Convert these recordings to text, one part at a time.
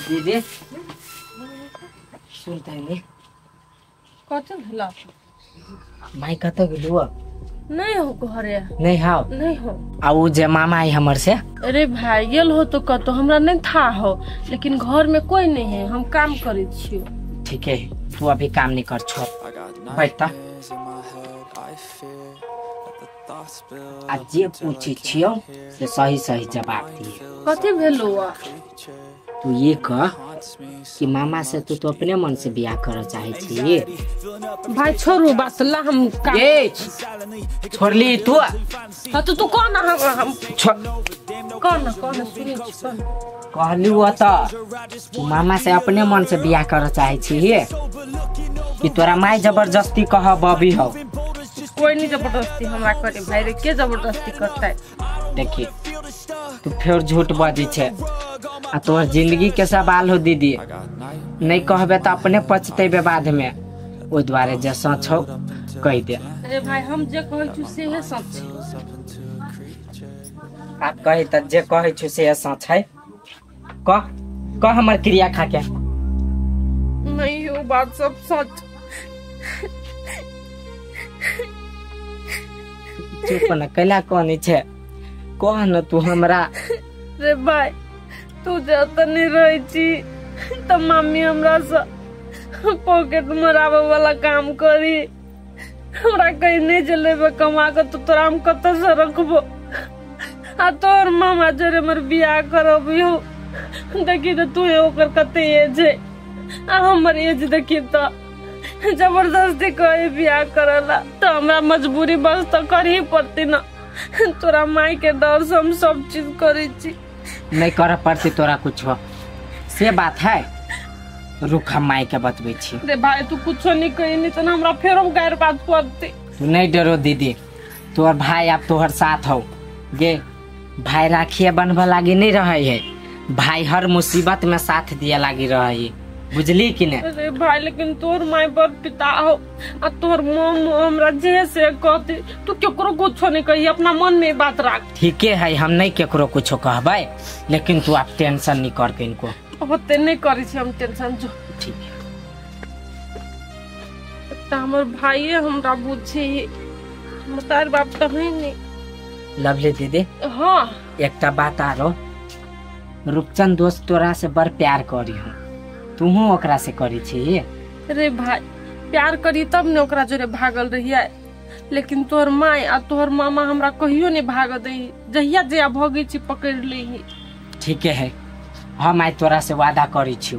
दीदी सुनते नहीं कथी भेला? माई कतऽ गेलु? नहीं हो घरे। नहीं हो? नहीं हो। आ उ जे मामा आई हमर से? अरे भाई गेल हो तो कतो हमरा नहीं था हो, लेकिन घर में कोई नहीं है, हम काम करे छियो। ठीक है, तू अभी काम नहीं कर, छोड़ बैठ। आ जे पूछी छियो से सही सही जवाब दिए। कथी भेलो? तू ये कह कि मामा से तू तो अपने मन से बियाह कर चाहे छी। भाई छोड़ू बात ला, हम काम ए छोड़ली तू। हां तो तू कौन? हम कौन कौन सुनी कौन कहलू त तू मामा से अपने मन से बियाह कर चाहे छी कि तोरा माई जबरदस्ती कह बबी हो? कोई नहीं जबरदस्ती हमरा करे भाई रे, के जबरदस्ती करता है? देखी तू फिर झूठ बजी छे आ तोहर जिंदगी के सवाल हो दीदी, नहीं कहबे तो अपने पछतेबे बाद में। ओहि दुआरे जे सच हो कह दे। अरे भाई हम जे कहै छु सेहे सच छै। आप कहे त जे कहै छु से सच है। कह कह हमर क्रिया खा के। नहीं हो बात सब सच। चुप न कैला कहनी छे, कह न तू हमरा। रे भाई तू जत नहीं रही छी त मम्मी हमरा से पॉकेट मरावे वाला काम करी, हमरा कहीं नहीं चलेबे कमा के तो तोरा हम कत से रखबो। आ तोर मामा जोरे हमर बियाह करबियो, देखी त तू ओकर कते एज है आ हमर एज देखी त जबरदस्ती कहे बियाह करला तो हमरा मजबूरी बस तो करही पड़ती ना। तोरा माई के डर से हम सब चीज करी छी। नहीं कर पड़ती तोरा कुछ से बात है। रुक हम माई के बतबै छी। रे भाई तू कुछो नहीं कही नहीं तो हमरा फेरो गैर बात पड़ती। तू नहीं डरो दीदी, तोहर भाई अब तोहर साथ हो गे। भाई राखिए बनबे लागी नहीं रहे है, भाई हर मुसीबत में साथ दिया लागी रहे है, बुझली कि नहीं? अरे भाई लेकिन तोहर माई बड़ पिता हो आ तोहर मोम हमरा जे से कहती, तू केकरो कुछो नहीं कही, अपना मन में बात राख। ठीके है, हम नहीं केकरो कुछो कहबै, लेकिन तू आप टेंशन नहीं कर के इनको। होते नहीं करी छी हम टेंशन जो। ठीक है। एकटा हमर भाई हमरा बुझे, हमर बाप तो है नहीं। लवली दीदी हाँ एकटा बात आरो, रूपचंद दोस्त तोरा से बड़ प्यार करी हो, तुहू ओकरा से करी छी? रे भाई प्यार करी तब ने ओकरा जोरे भागल रहियै, लेकिन तोहर माय आ तोहर मामा हमरा कहियो नहीं भाग दे, जहिया जहिया भगै छी पकड़ लेही। ठीके है, हम आइ तोरा से वादा करी छी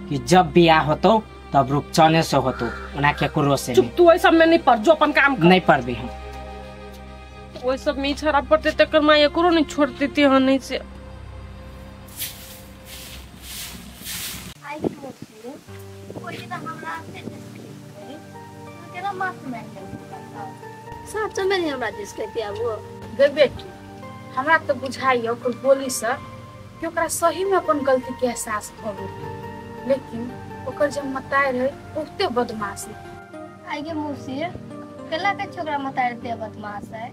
कि जब बियाह होतो तब रूपचने से होतो, ओना केकरो से। चुप तू ओइ सब में नहीं पड़, जो अपन काम कर। नहीं पड़बे हम ओइ सब में, छड़ा पड़ते तकर माय एकरो नहीं छोड़ देती हन नहीं से। बेटी हमरा तो बुझाइयो ओकर बोली से कि ओकरा सही में अपन गलती के एहसास भ गेल, लेकिन ओकर जे मताय रहे बहुते बदमाश है। आगे मौसी केला के छोकरा मताय दे बदमाश है,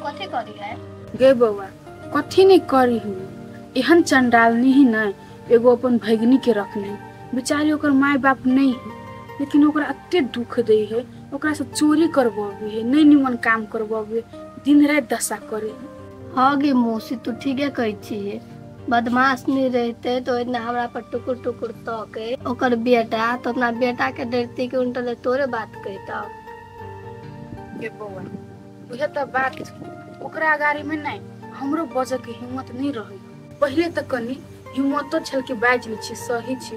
कथी करी है? गे बौआ कथी नहीं करी हूँ, एहन चंडालनी ही नहीं एगो अपन भगनी के रखने, बेचारी ओकर माय बाप नहीं है, लेकिन ओकरा अते दुख दे है, ओकरा से चोरी करबी है, नहीं निमन काम करबी, दिन रात दशा करे। हाँ गे मौसी तू ठीके कहै छी, बदमाश नहीं रहते तो इतना हमरा पर टुकुर टुकुर तके ओकर बेटा तो अपना बेटा के डरती के उनटा तोरे बात कहता। गे बौआ उहे त बात, ओकरा अगाड़ी में नहीं हमरो बजे के हिम्मत नहीं रहे। पहले त कनी हिम्मतो छल के बाजि लै छी सही छी,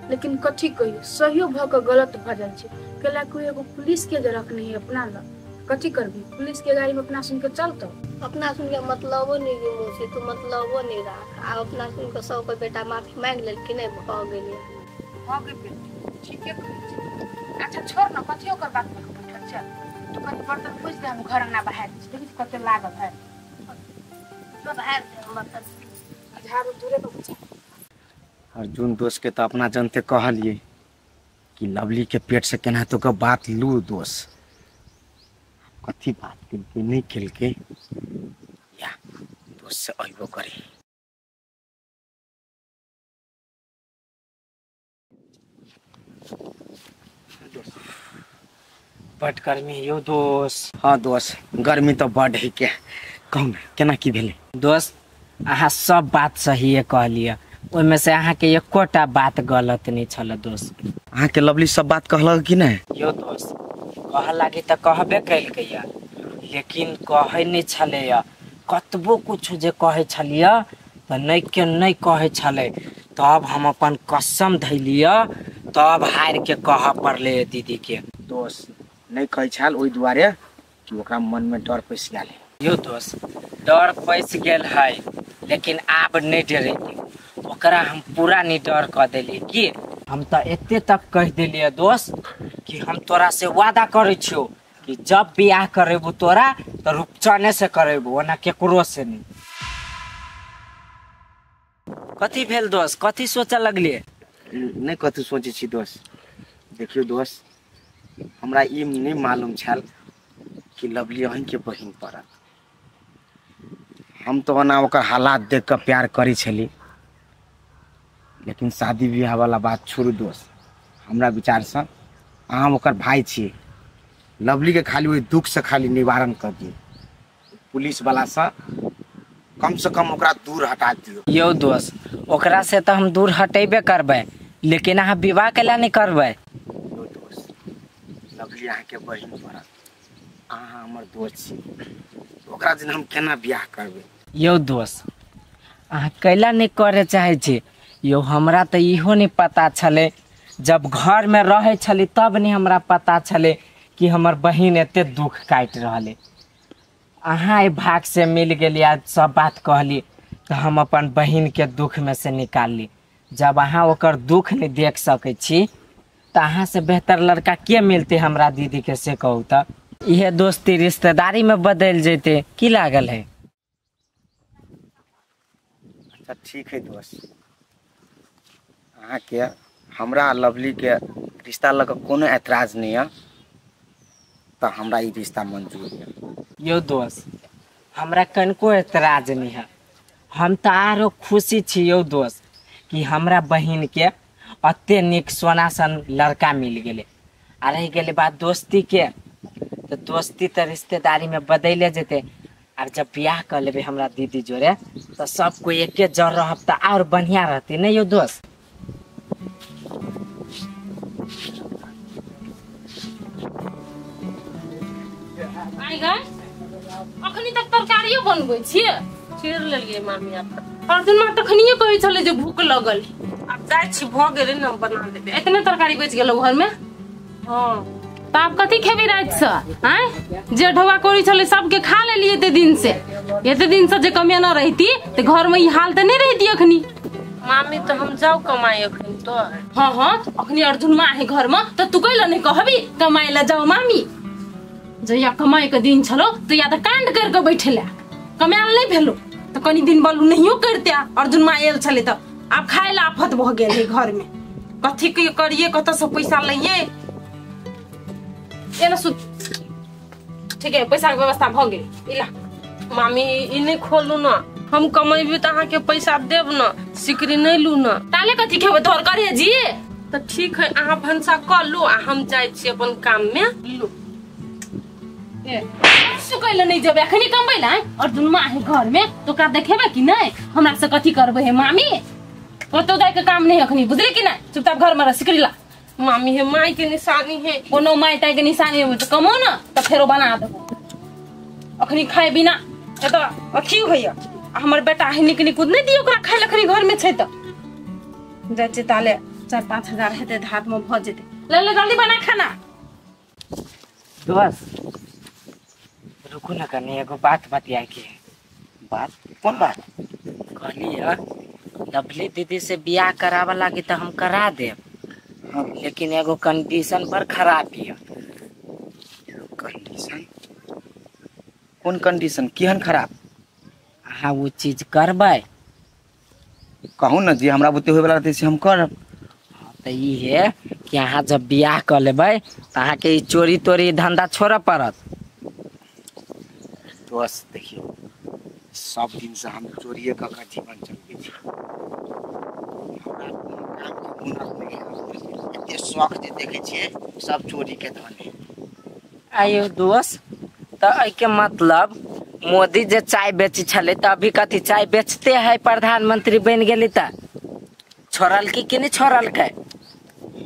लेकिन कथी कहियो सहियो भ के गलत भ जाइ छै। केला कोई एगो पुलिस के जे रखने है अपना ल, कथी करबी पुलिस के गाड़ी में अपना सुन के चलतो? अपना सुन के मतलबो नहीं गे मौसी, तू मतलबो नहीं राख। आ अपना सुन के सब के बेटा माफी मांग लेलखिन नहीं भ गेलै। भ गेल बेटी ठीके कहै छी। अच्छा छोड़ न कथी ओकर बात पर बैठल चल, तू कनी बर्तन पोछि दे, हम घर अंगना बहार दै छी, देखै छी कते लागल है। जो बहार दे हम बर्तन झाड़ू दूरे पर बुझा। अर्जुन दोस्त के तो अपना जनते कहलिए कि लवली के पेट से केना तो के बात लू दोस्त, कथी बात केलकै नहीं केलकै या दोस्त से अइबो करी। बड गर्मी यो दोस्त। हाँ दोस्त गर्मी तो बड है के कहू केना की भेलै? दोस्त अहाँ सब बात सही कहलियै, ओहिमे से अहाँके एकोटा बात गलत नहीं छल दोस्त। अहाँके लवली सब बात कहलक कि नहीं? यो दोस्त कह लागी तऽ कहबे केलकै, लेकिन कहै नहीं छलैया, कतबो कुछ जे कहै छलियै तऽ नहि के नहीं कहै छलै। तब हम अपन कसम धैलियै, तब हारि के कहऽ पड़लै दीदी के। दोस्त नहीं कहै छल ओहि दुआरे कि ओकरा मन में डर पैसि गेल। यो दोस्त डर पैसि गेल है, लेकिन आब नहीं डरेतै ओकरा, हम पूरा नहीं डर कऽ देलियै। कि हम तऽ एते तक कहि देलियै दोस्त कि हम तोरा से वादा करै छियौ कि जब बियाह करेबू तोरा तऽ रूपचने से करेबू, ओना केकरो से नहीं। कथी भेल दोस्त, कथी सोचऽ लगलियै? नहीं कथी सोचै छी दोस्त। देखियौ दोस्त हमरा ई नहीं मालूम छल कि लवली अहीँके बहिन पड़त। हम तो ओना ओकर हालात देख कऽ प्यार करै छली, लेकिन शादी ब्याह वाला बात छोड़ू दोस्त। हमरा विचारसँ अहाँ ओकर भाई छियै, लवली के खाली ओहि दुख से खाली निवारण कर दियौ, पुलिस वाला से कम से कम ओकरा दूर हटा दियौ। यौ दोस्त ओकरा से तऽ हम दूर हटेबे करबै, लेकिन अहाँ विवाह कैला नहीं करबै? यौ दोस्त लवली अहाँके बहिन पड़त, अहाँ हमर दोस्त छी, ओकरा दिन हम केना बियाह करबै? यौ दोस्त अहाँ कैला नहीं करे चाहै छी? यौ हमरा तऽ इहो नहीं पता छलै, जब घर में रहै छली तब नहीं हमरा पता छलै कि हमर बहिन एते दुख काटि रहलै। अहाँ एहि भाग से मिल गेली आ सब बात कहली तऽ हम अपन बहिन के दुख में से निकालली। जब अहाँ ओकर दुख नहीं देख सकै छी तऽ अहाँ से बेहतर लड़का के मिलते हमरा दीदी के, से कहू तऽ? इहे दोस्ती रिश्तेदारी में बदलि जेतै, की लागल है? अच्छा ठीक है दोस्त, अहाँके हमरा लवली के रिश्ता लऽ कऽ कोनो एतराज नहीं है, तऽ हमरा ई रिश्ता मंजूर है। यौ दोस्त हमरा कनिको एतराज नहीं है, हम तऽ आरो खुशी छी यौ दोस्त कि हमरा बहिन के अते नीक सोना सन लड़का मिल गेलै। आ रहि गेलै बात दोस्ती के, तऽ दोस्ती तऽ रिश्तेदारी में बदलि जेतै। आर जब बियाह कर लेबै हमरा दीदी जोड़े तऽ सब कोइ एके जड़ रहब तऽ और बढ़िया रहतै नहीं यौ दोस्त? आइ गए अखनी तक तरकारियो बनबै छियै? चीर लेलियै मामी। आब अर्जुन माँ तखनिये कहै छलै जे भूख लगल, आब जाइ छी भऽ गेलै ने बना देबै। एतने तरकारी बचि गेलौ घरमे? हाँ तऽ आब कथी खेबै रातिसँ? आँय जे ढौआ करै छलै सबके खा लेलियै एते दिन से, एते दिन से जे कमेना रहिती तऽ घरमे ई हाल तऽ नहि रहिती अखनी। मामी तऽ हम जाउ कमाइ अखन तो। हाँ हाँ अखनी अर्जुन माँ है घरमे तऽ तू कैला नहि कहबी कमाइ लए जाउ मामी? जहिया कमाइ के दिन छलो तो या तऽ कांड कर के बैठेला, कमायल नहीं भेलो तऽ कनी दिन बलू नहियो करते। अर्जुन माँ आयल छलै तऽ आब खाय ला आफत भऽ गेल है घर में, कथी के करिए कतऽ से पैसा लइए। एना सुन ठीक है पैसा के व्यवस्था भऽ गेल। इला मामी ई नहीं खोलू ना, हम कमेबी तऽ अहाँके पैसा देब ना, सिकरी नहीं लू ना। ताले कथी खेबै तोहर करे जी? तऽ ठीक है अहाँ भनसा कऽ लू आ हम जाइ छी अपन काम में। लू सुकैला नहीं जेबै अखनी कमबै ला? अर्जुन माँ है घर में तो ओकरा देखेबै कि नहीं हमरा से कथी करबै है मामी? कतौ जाय के काम नहीं अखनी, बुझली कि नहीं? चुपचाप घर में रह सिकरी ला। मामी है माई के निशानी है, कोनो माई ताई के निशानी है तऽ कमो ना तऽ फेरो बना देबो। अखनी खाए बिना एतऽ अथी होइया, हमर बेटा है निक निक नहीं दियौ ओकरा खाय ला, अखनी घर में छै तऽ जाइ छै ताले 4-5 हजार हेतै तऽ हाथ में भऽ जेतै। ले ले जल्दी बना खाना। दोस्त रुकू ना कनी एगो बात बतिया के। बात? कौन बात? कहली लवली दीदी से बियाह कराबऽ लागी तऽ हम करा देब, लेकिन एगो कंडीशन पर खराब है। कंडीशन? कौन कंडीशन? केहन खराब? अहाँ वो चीज करबै? कहू ना जे हमरा बुते होय वाला रहतै से हम करब। तऽ ई है कि अहाँ जब बियाह कऽ लेबै तऽ अहाँके ई चोरी तोरी धंधा छोड़ऽ पड़त। दोस्त देखियौ सब दिन से हम चोरिए कऽ के जीवन चलबै छी। हमरा कोनो कामके हुनर नहि है, एते शौक जे देखै छियै सब चोरी के धन है। आयो दोस्त, तऽ एहिके मतलब मोदी जे चाय बेची छलै तऽ अभी कथी चाय बेचते है? प्रधानमंत्री बनि गेली तऽ छोड़लकै कि नहि छोड़लकै?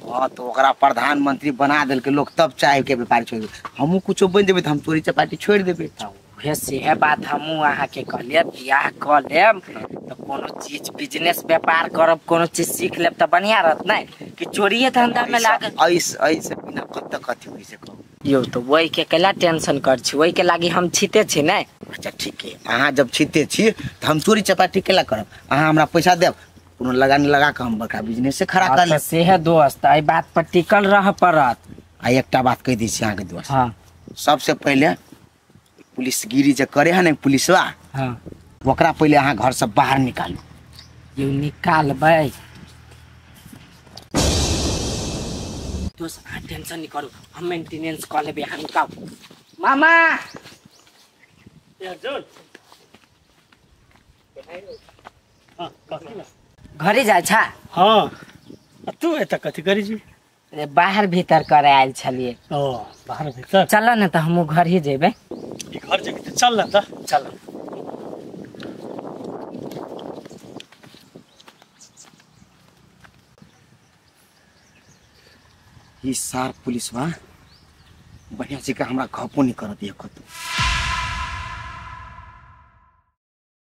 हाँ तो ओकरा प्रधानमंत्री बना देलकै लोग, तब चाय के व्यापारी छोड़ देलकै। हमहूँ कुछो बनि देबै तऽ हम चोरी चपाटी छोड़ि देबै। तऽ उहे सेहे बात हमहूँ अहाँके कहलियै, बियाह कऽ लेब तऽ कोनो चीज बिजनेस व्यापार करब, कोनो चीज सीख लेब तऽ बढ़िया रहत नहि कि चोरिये धंधा में लागल। एहिसँ बिना कतऽ कथी होइ छै कहू? यौ तऽ ओहि के कैला टेंशन कर छी, ओहि के लागी हम छीते छी नहि। अच्छा ठीक है, अहाँ जब छीते छी तऽ हम चोरी चपाटी केला करब? अहाँ हमरा पैसा देब, कोनो लगानी लगा कऽ हम बड़का बिजनेस से खड़ा कर लेब। सेहे दोस्त, एहि बात पर टिकल रह पड़त। आ एकटा बात कहि दै छी अहाँके दोस्त। हाँ। सबसे पहिले पुलिसगिरी जे करे है ने पुलिसवा, हाँ, ओकरा पहिले अहाँ घर से बाहर निकालू। यौ निकालबै दोस्त, अहाँ टेंशन नहीं करू, हम मेंटेनेंस कऽ लेबै। अहाँ निकाल मामा। घरे जाइ छा? हाँ। तू एतऽ कथी करै छी? अरे बाहर भीतर करे आयल छलियै। ओ बाहर भीतर? चल ने तऽ हमहूँ घर ही जेबै। घर जेबी तऽ चल ने तऽ। चल। ई सार पुलिसवा बढ़िया से हमरा गपो नहीं करत दिया कतौ।